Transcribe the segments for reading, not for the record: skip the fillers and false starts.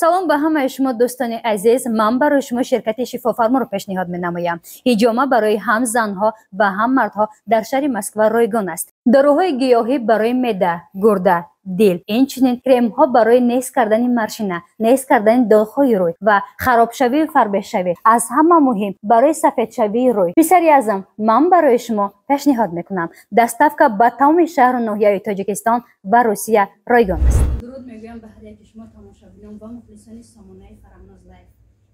Салом ба ҳамаи шумо, дӯстони азиз. Ман барои шумо ширкати Шифофарморо пешниҳод менамоям. Ҳиҷома барои ҳам занҳо ва ҳам мардҳо дар шаҳри Москва ройгон аст. Доруҳои гиёҳӣ барои меъда, гурда, дил, инчунин кремҳо барои нест кардани морщина, нест кардани доғҳои рӯй ва харобшавию фарбешавӣ, аз ҳама муҳим барои сафедшавии рӯй. Писари азам, ман барои шумо пешниҳод мекунам. Доставка ба тамоми шаҳру ноҳияи Тоҷикистон ва Русия ройгон аст. Дуруд мегӯям ба ҳар яки шумо, тамошобинон ва мухлисони сомонаи Фараҳноз Лайф.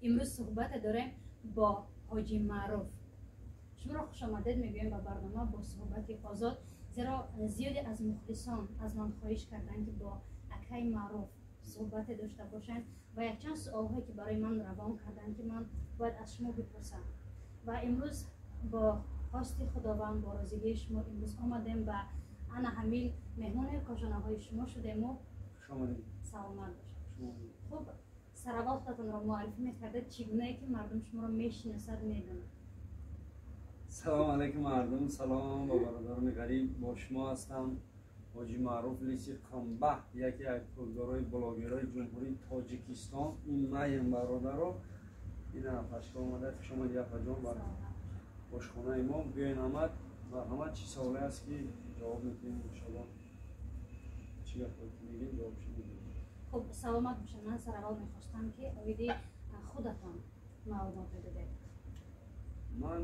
Имрӯз суҳбате дорем бо Ҳоҷи Маъруф. Шуморо хушомадед мегӯем ба барнома бо суҳбати озод, зеро зиёде аз мухлисон аз ман хоҳиш карданд, ки бо акаи Маъруф суҳбате дошта бошанд ва якчанд суолҳое, ки барои ман равон карданд, ки ман бояд аз шумо бипурсам. Ва имрӯз бо хости Худованд, бо розигии шумо имрӯз омадем ба ана ҳамин меҳмони кошонаҳои шумо шудему. Саломат бошед. Хуб, сараввал худатонро муаррифӣ мекардед, чӣ гунае ки мардум шуморо мешиносад, медонад. Салом алейкум, мардум, салом ба бародарони ғариб. Бо шумо ҳастам Ҳоҷи Маъруф Лиси Қамба, яке аз пулдорои блогерҳои Ҷумҳурии Тоҷикистон. Ин маем, бародаро, ина пашка омада. Хушомади, апаҷон, бар ошхонаи мо. Биёен, омад, марҳамат, чӣ саволе аст, ки ҷавоб медиҳем, иншолло. Чӣ гапҳое ки мегӯем, ҷавобшо медиҳем. Хуб, саломат бошед. Ман сараввал мехостам, ки оиди худатон маълумот медодед. Ман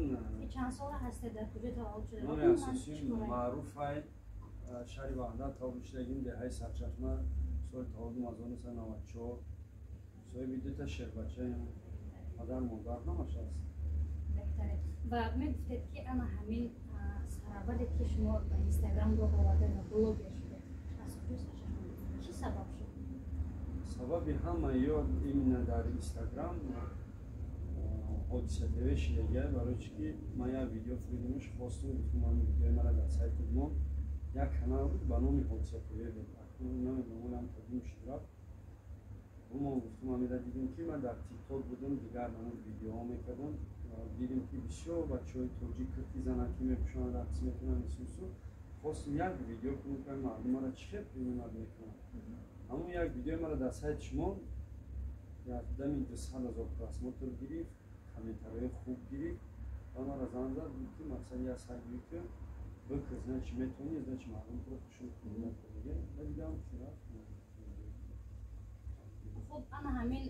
Чанд сола ҳастед, дар куҷо таваллуд шудед? Номи асосим Маъруфай, шаҳри Ваҳдат таваллуд шудагим, деҳаи Сарчашма, соли таваллудум 1994. Соҳиби дута шербачаем, падар, модар ҳамаш аст. Беҳтарин. Ва мегуфтед, ки ана ҳамин сараввале, ки шумо ба Инстаграм роҳ овардед ва блогер шудед, аз куҷо сарчашма, чӣ сабаб шуд? Сабаби ҳама ё именно дар Инстаграм Ҳодиса ТВ шидагия. Барои чӣ ки ман як видео фуридимш, хостум, гуфтум, ман видеои мара дар сайти мо як канал буд, ба номи Ҳодиса ТВ буд, акнун намедонам, олам қадим шуд, рафт. Мо гуфтум, амира дидем, ки ман дар ТикТок будам, дигар намуд видеоҳо мекардам. Дидем, ки бисёр бачаҳои тоҷик кирти занакӣ мепӯшонанд, рақс мекунанд, исусу. Хостум як видео кунем, ки мардум мара чӣ хел принимать мекунанд. Ҳамон як видеои мара дар сайти шумо як дами 200 000 просмотр гирифт, комментариҳои хуб гирифт ва мара занг зад, гуфт, ки мақсад як сайт ки бикр, значит, метавонӣ, значит, мардум туро хушнуд принимать кардага. Ва дидам, ки рафт. Хуб, ана ҳамин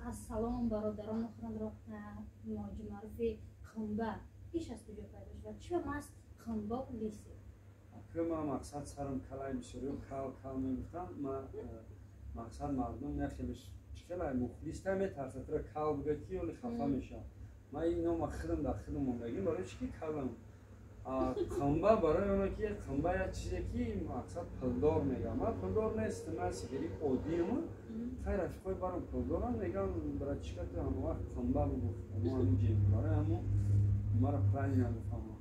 аз салом бародарону худамро Ҳоҷи Маъруфи Қумба иш аз куҷо пайдо шуд ва чӣ маст Қумбо Лиси? Ки ман мақсад сарам калай, бисёриё кал кал мегуфтам. Ма мақсад мардум як хеле хеле мухлиста метарсад, тура кал бугад, ки оли хафа мешавад. Ман ин нома худам дар худам мондагим. Барои чӣ ки калам Қумба? Барои оно ки қумба як чизе, ки мақсад пулдор мегӯям. Ман пулдор нестам, ман сигари оддиам. Хай, рафиқои барам пулдорам, мегӯям: «Братишка, ту ҳама вақт қумба бигуфт». Мо ҳамин ҷем, барои ҳамун маро правильно бифаҳмам.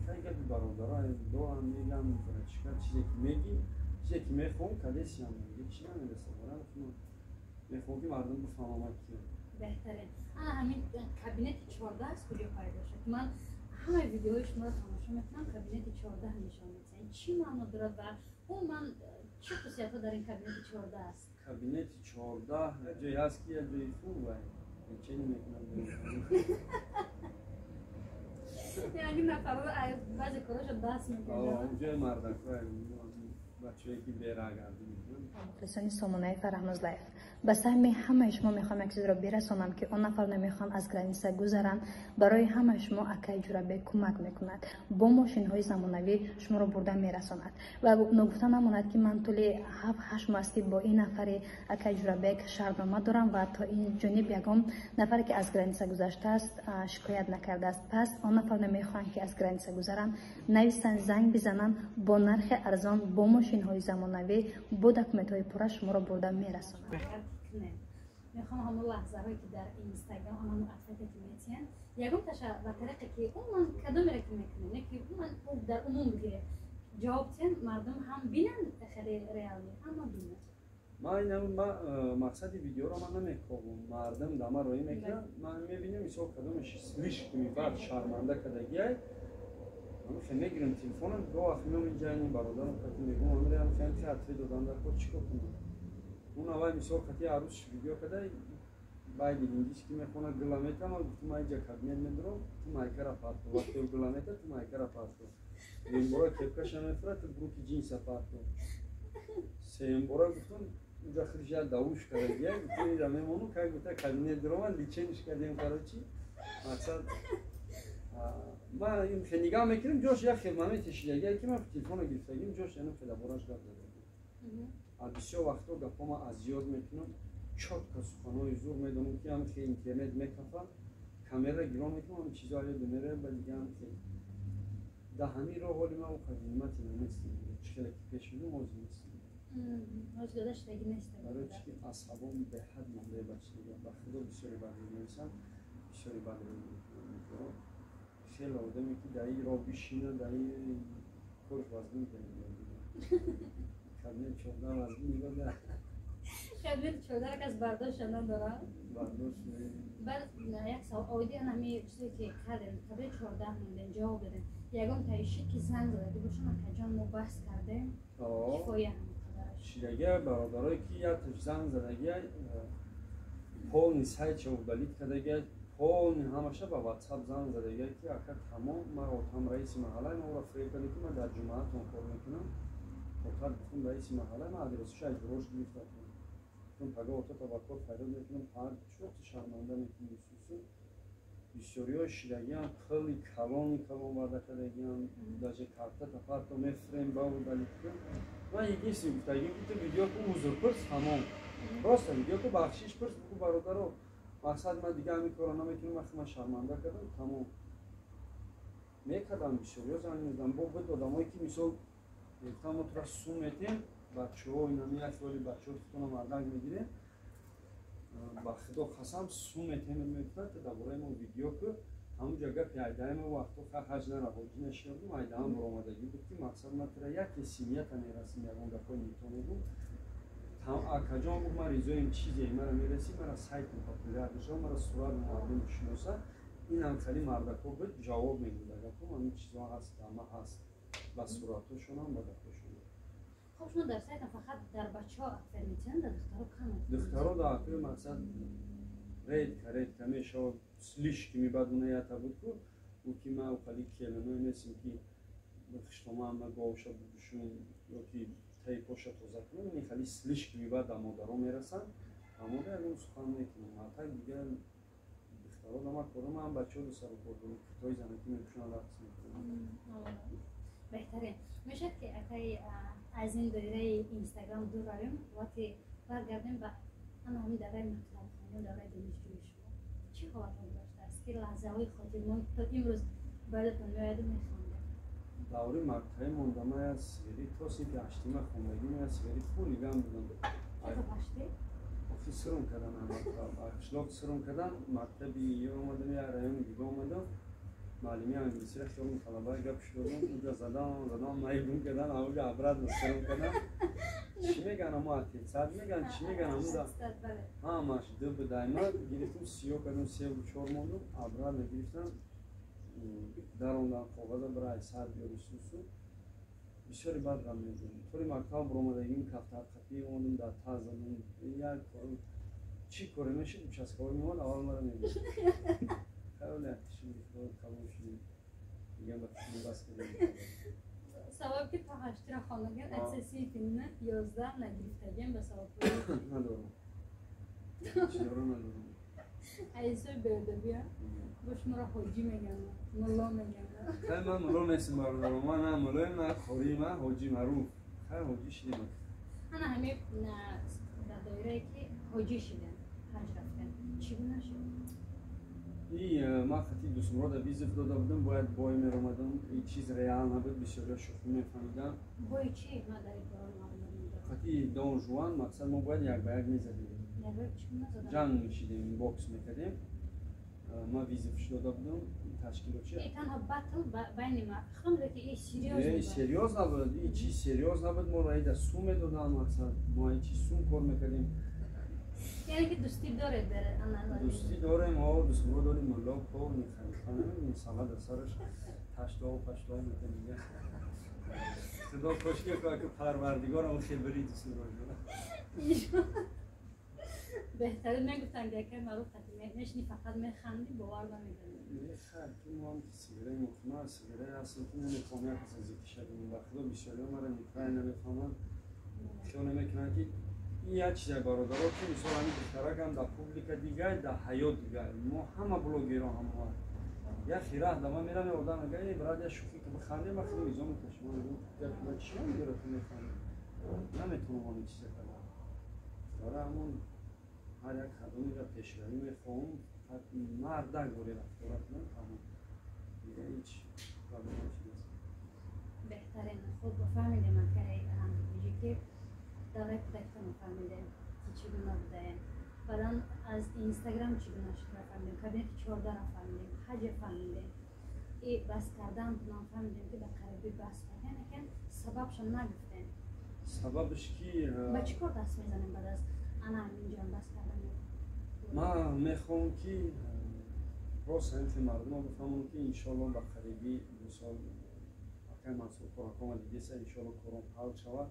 Хай, гапи бародаро дорам, мегӯям: «Братишка, чизе ки мегӣ, чизе ки мехоҳам, кадесиам меги, чӣ намерасад». Барои мехоҳам, ки мардум бифаҳмам ман киям. Беҳтарин. Ана ҳамин кабинети 14 аз куҷо пайдо шуд? Ман ҳамаи видеоҳои шуморо тамошо мекунам, кабинети 14 нишон медиҳад. Чӣ маъно дорад ва умуман чӣ хусусиятҳо дар ин кабинети 14 аст? Кабинети 14 як ҷое ҳаст, ки як ҷои хуб лечение мекунад. Яъне нафарро баъзе корашо даст мекунад. Ҷои мардакҳо, бачаҳое ки берагардӣ мекунанд. Мухлисони сомонаи Фараҳноз Лайф, ба саҳми ҳамаи шумо мехоҳам як чизро бирасонам, ки он нафар намехоҳанд аз граница гузаранд, барои ҳамаи шумо акаи Ҷурабек кӯмак мекунад, бо мошинҳои замонавӣ шуморо бурда мерасонад. Ва ногуфта намонад, ки ман тӯли 7-8 моҳ аст, ки бо ин нафари акаи Ҷурабек шартнома дорам ва то ин ҷониб ягон нафаре, ки аз граница гузаштааст, шикоят накардааст. Пас он нафар намехоҳанд, ки аз граница гузаранд, нависанд, занг бизананд, бо нархи арзон, бо мошинҳои замонавӣ, бо документҳои пурра шуморо бурда мерасонад. Мехоҳам ҳамон лаҳзаҳое, ки дар Инстаграм ҳамон ответе, ки метиҳанд, ягон таша ба тариқе, ки умуман кадомере ки мекунем, не ки умуман дар умум бигирем, ҷавоб тиҳанд, мардум ҳам бинанд, хеле реально ҳама бинанд. Ман мақсади видеоро ман намекобам, мардум да ман роӣ мекунанд, ман мебинам, мисол, кадомеш слишком бад шарманда кардагиай, хе мегирам телефонам, до вақт меом инҷа, ини бародарам кати мегӯм, амирам хе ответ додан дар кор, чӣ кор кунам? Он аввал мисол қати арӯсш видео када, байди ҳиндиски мехона, гила мета. Ман гуфтум, ман иҷа кабинет медурам, ту майкара парто. Вақте гила мета, ту майкара парто. Дуюмбора кепкаша мефура, ту бруки ҷинса парто. Сеюмбора гуфтум, уҷа худш як давуш кардагия, гуфтум, ира мемону, как гуфта кабинет дуромад, лечение ш кардем. Короче, мақсад, ман хел нигаҳ мекунем, ҷош як хел моменте шидагия, ки ман телефона гирифтагим, ҷош янам хел бораш гап задагим. А бисёр вақтҳо гапҳо аз ёд мекунам, чётко суханҳои зур медонам, ки ҳам хел интернет мекафа, камера гирон мекунам, ҳами чизо ёд меравад. Ба дига ҳам хел да ҳамин роҳ ҳоли ман уқа внимательно нестем, чӣ хеле ки пеш будум, ҳозир нестем. Барои чи ки асабом беҳад мондаи бачига. Ба худо, бисёри бад менависам, бисёри бад мекунам. Хеле одаме ки дар ин роҳ бишина, дар ин корш вазбин, кабинет 14 вазбин нигоҳ. Кабинет 14 кас бардошта надорад. Бардошт. Баъд як савол оиди ҳами чизе ки кардем, кабинет 14 мондем, ҷавоб додем. Ягон таишид ки занг задаги бошам, акаҷон, мо баҳс кардем, кифоя? Шидагия бародарое ки якташ занг задагия, полный сайтша удалить кардагия, полный ҳамаша. Ба Ватсап занг задагия, ки ака, тамом, ман отам раиси маҳаллаи, ман ӯро фиреб кардем, ки ман дар ҷумъаатон кор мекунам. Отат гуфтум, раиси маҳаллаи ман, адресуша аз ҷурош гирифта. Гуфтум, пага отата ба кор фарёд мекунам, чӯқи шарманда мекунем. Сусу бисёриҳо шидагиам, пули калони калон ваъда кардагиам, даже картата парто мефирем ба удалить кун. Ман единственный гуфтагим, ки ту видео ку, узр пурс, тамом. Просто видео ку, бахшиш пурс, бугу, бародаро, мақсад, ман дига ҳамин корро намекунам, вақте ман шарманда кардам, тамом. Мекардам, бисёриҳо занг мезадам. Бо буд одамое ки мисол мегуфтам, мо тура сум метем, бачаҳо инами як соли бачаҳо тутона мардак мегирем, ба худо қасам, сум метем, мегуфтад, дар бораи мо видео ку. Ҳамунҷа гапи айдаем, вақто ҳаҷ нара, ҳоҷӣ нашида будум, айдаам баромадагӣ буд, ки мақсад, ман тура яке семья та мерасим, ягон гапҳои нито мегум. Акаҷон, гуфт, ман ризоим чизе мара мерасӣ, мара сайтам популяр бишава, мара сурат мардум бишиноса. Инам хеле мардакҳо буд, ҷавоб мегӯд гапҳо. Ҳамин чизҳо ҳаст, ама ҳаст, ба суратҳошонам, ба гапҳошонам. Хоб, шумо дар сайтам фақат дар бачаҳо аксар метиҳанд, дар духтаро кам? Духтаро дар акӯи мақсад редко, редко мешавад, слишком баъд ята буд ку ӯ ки ман хали келиное нестем, ки хиштомама говша бушум ё ки таи поша тоза кунам. Ин хали слишком баъд да модаро мерасанд, амода ягон сухан мекунам. А так дигар духтаро дама корам, ман бачаҳо сару кор дорам, куртои занакӣ мепӯшам, рақс мекунам. Беҳтарин. Мешавад ки акай аз ин доираи Инстаграм дур равем, вақте баргардем ба ана ҳамин давраи мактабхонӣ, давраи донишҷӯи шумо, чӣ ҳолатҳо гузаштааст, ки лаҳзаҳои хотирмон то имрӯз ба ёдатон меояду мехондед? Даври мактабӣ мондама я свери то синфи ҳаштима хондагим, я свери хулиган будам. Охи сирум кардан, қишлоқ сирум кардан, мактаби ё омадам, я райони дига омадам, маълими англисиро хиёлм талабаи гап шудодам, уҷа задам, задам, майбун кардан, ауҷа обратно сирум кардан. Чӣ меган, амо аттестат меган, чӣ меган, амуда ҳамаш ду будайма гирифтам, сиё кардам, севу чор мондум, обратно гирифтам, дарондам коғаза, бирай сар биёри. Сусу бисёри бад ғам мезадам. Тори мактаб баромадагим, кафтарқапӣ омадам, дар таз задам, як чӣ коре мешуд, участковый меомад, аввал мара мегуфт. Хеле калон шудем, дигар ба хуши бас кардем. Сабаб ки то ҳаштира хондаган, аксар на 11 нагирифтагиам ба сабабҳои Надорам, чиёро надорам. Айсои беодобия бо шуморо ҳоҷӣ меган, мулло меган. Хай, ман мулло нестам, бародаро, ман на муллоем, на қорӣ, ман ҳоҷӣ маъруф. Хай, ҳоҷӣ шидем. Ана ҳамин дар доирае ки ҳоҷӣ шидем, ҳаҷ рафтем, чӣ гуна шуд? И ман хати дӯстмурода вызов дода будам, бояд бой меромадам. И чиз реал набуд, бисёриҳо шӯхӣ мефаҳмидам. Бои чӣ? Ман дар ин бора маълумот надорам. Хати Дон Жуан, мақсад, мо бояд як ба як мезадем, ҷанг мешидем, бокс мекардем. Ман вызов дода будам ташкилотчи. Танҳо батл байни худам ки серьёз? Серьёз набуд, и чиз серьёз набуд. Мо раида сум медодам, мақсад, мо ин чиз сум кор мекардем. Яъне ки дӯстӣ доред дар Дӯстӣ дорем, о, дӯстмуро дорем, мулло полный халифа намебинӣ, сава дар сараш, таштоу паштоу мекунад. Худо кошки ки парвардигорам хел бирӣ дӯстмуро. Беҳтарин. Мегуфтанд, ки акай Маъруф қати мешини, фақат механдӣ, бовар намекунӣ. Мехар ки мо ҳам сигараи мухма, сигараи ҳастем, ки намехоҳам як каса зикриша кунем. Ба худо, бисёриҳо мара неправильно мефаҳманд, хиёл намекунанд, ки ин як чизе, бародаро, ки мисол ҳамин духтаракам дар публика дигар, дар ҳаёт дигар. Мо ҳама блогерон ҳама як хираҳ дама мерам, одам мега: «Эй, брат, я шӯхӣ ки бихандем». Ма худо изо мекашам, мегӯям: «Чӣ мегӯра, ту механдӣ?» Наметавонам ҳамин чиза кардан. Барои ҳамон ҳар як қадамеро пешравӣ мехоҳам, фақат мардак вори рафтора кунам, тамом, дига ҳеҷ проблема чи нест. Беҳтарин. Хуб, фаҳмидем, акай ки давраи кӯдакитонро фаҳмидем, ки чӣ гуна будаем. Баъдан аз Инстаграм чӣ гуна шудра фаҳмидем, кабинети 14-ра фаҳмидем, ҳаҷа фаҳмидем, и бас кардантонам фаҳмидем, ки ба қарибӣ бас кардем, лекин сабабшо нагуфтем. Сабабш ки ба чӣ кор даст мезанем баъд аз ана ҳаминҷон бас кардан? Ман мехоҳам, ки рост ҳамин хел мардума бифаҳмам, ки иншоалло ба қарибӣ, мисол, акай Мансур коракома дидеса, иншоалло кором ҳал шавад.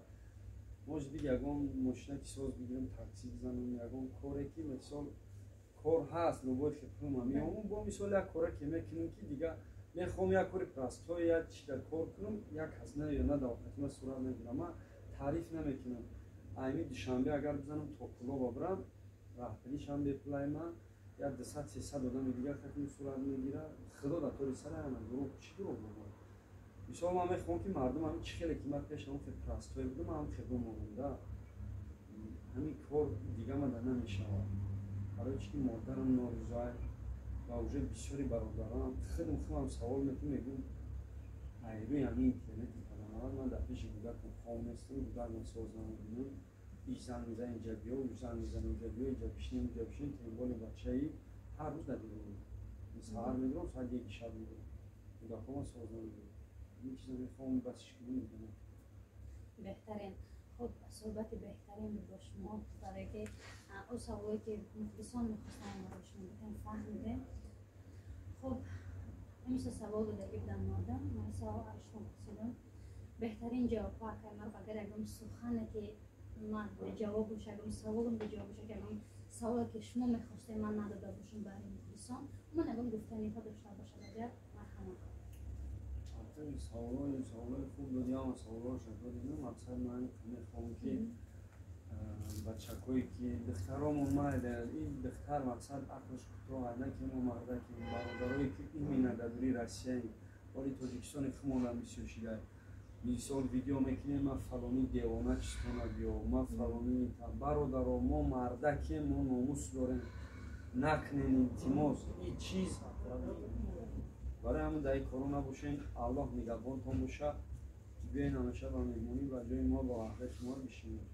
Может быть, ягон мошинаки соз бигирам, такси бизанам, ягон коре ки, мисол, кор ҳаст, любой хел пулма меомум, бо мисол як коре ки мекунам, ки дига мехоҳам як кори простой, як чида кор кунам, як кас на ё на давқати ма сурат нагирам. Ман таъриф намекунам. Айми Душанбе агар бизанам то Кулоба бирам, раҳбаришам бепулай ман, як 200, 300 одами дигар хатми сурат мегирад. Худо дар тори сара, ана дурӯғ чӣ дурӯғ бобо. Мисол, ман мехоҳам, ки мардум ҳамин чӣ хеле ки ман пеш ҳамон хел простой будам, ҳам хел бимонам да. Ҳамин кор дига мада намешавад, барои чӣ ки модарам норизоай ва уже бисёри бародарам. Худам савол мекунам, мегӯм: айрӯи ҳамин интернети каданавад, ман дар пеши кӯдакам хом нестам, кӯдакам соз намебинам. Иш занг мезан, инҷа биё, уш занг мезан, инҷа биё, инҷа бишинем, инҷа бишинем. Тем более бачаи ҳар рӯз дар дигар саҳар медурам, соат 1 шаб медурам, кӯдакҳома соз намебинам. Ин чиза мехоҳам басиш кунам, дигар. Беҳтарин. Хуб, суҳбати беҳтарин буд бо шумо, барое ки ӯ саволое ки мухлисон мехостанд, барои шумо битем, фаҳмидем. Хуб, ҳамиша савол додагӣ будам мардам, ман савол аз шумо пурсидам. Беҳтарин ҷавобҳо, акай Маъруф. Агар ягон сухане ки ман беҷавоб боша, ягон саволам беҷавоб боша, ягон саволе ки шумо мехостем, ман надода бошам барои мухлисон, ман ягон гуфтаниҳо дошта бошад агар, марҳамат. Саволои хуб додӣ, ҳама саволҳоша додем. Мақсад, ман мехоҳам, ки бачакое ки духтаромон, майли, ин духтар, мақсад, ақлш кӯтоҳ, на ки мо мардакем. Бародарое ки именно дар дури Россияем, оли Тоҷикистони хумонам бисёр шида, мисол, видео мекунем: «Ман фалони девона чистона биё, ман фалони». Бародаро, мо мардакем, мо номус дорем, накунем, илтимос, ин чиз. Барои ҳамон дар ин коро набошем. Аллоҳ нигаҳбонтон боша. Биёен ҳамеша ба меҳмонӣ, ба ҷои мо бо ваҳдати шуморо бишинем.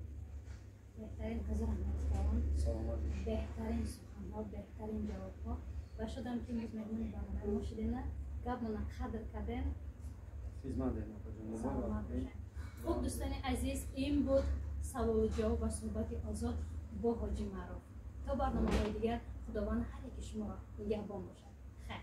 Беҳтарин, ҳазор раҳмати калон. Саломат. Беҳтарин суханҳо, беҳтарин ҷавобҳо ва шудам, ки имрӯз меҳмони барномаи мо шудена, гапмона қадр кардем. Хизмат. Саломат бошед. Хуб, дӯстони азиз, ин буд саволу ҷавоб ва суҳбати озод бо Ҳоҷи Маъруф. То барномаҳои дигар, Худованд ҳар яки шуморо нигаҳбон бошад. Хайр.